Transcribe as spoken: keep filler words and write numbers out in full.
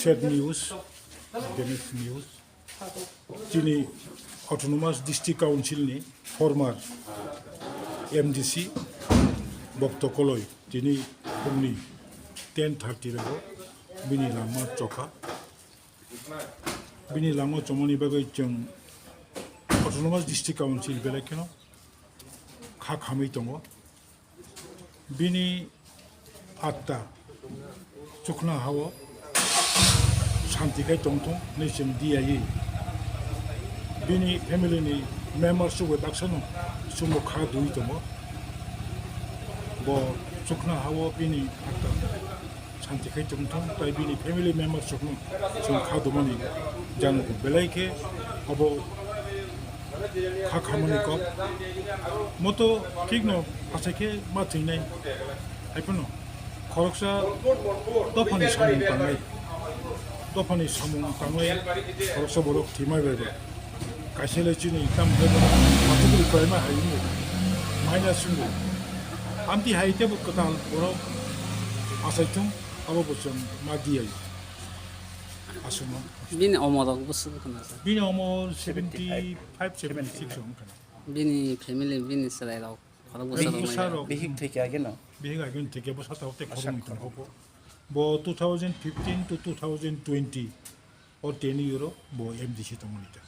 Sad news, Ganesh news. Chini Autonomous District Council ni former M D C Bokto Koloi tini phungni ten thirty rego bini langma chokha. Bini langma chomani bagwi chwng Autonomous District Council belai kheno kha khamwi tongo. Bini atta chukna hao santi khai tongthung hinwi chwng diyawi bini family ni member subai baksano chwngbo kha dui tongo. Bo chukna hao bini atta santi khai tongthung, tai bini family member sokno chwng kha dumani jano belai khe abo kha khamani kok. Moto thikno asai khe ma thwinai. Haiphano khoroksa dophani samung tangnai, dophani samung tangnai khoroksa borok thwimai bai bai. Kaisa le chini tam hai borok mathukri kwlaima hai wngwi maina swngwi. Amtwi hai tebo kwtal borok asai thung, abo bo chwng ma diya. Aswkno. Bini omorok bwswk khna sa? Bini omor seventy five, seventy six wng khna. Bini family, bini chwrairok khorok bwsa rok. Bwsa rok. Bihik thwikhe ageno? Bihik ageno thwikhe bwsa tabuk tei khoroknwi tongo bo. Bo two thousand fifteen to two thousand twenty o tenure o bo M D C tongmani ta.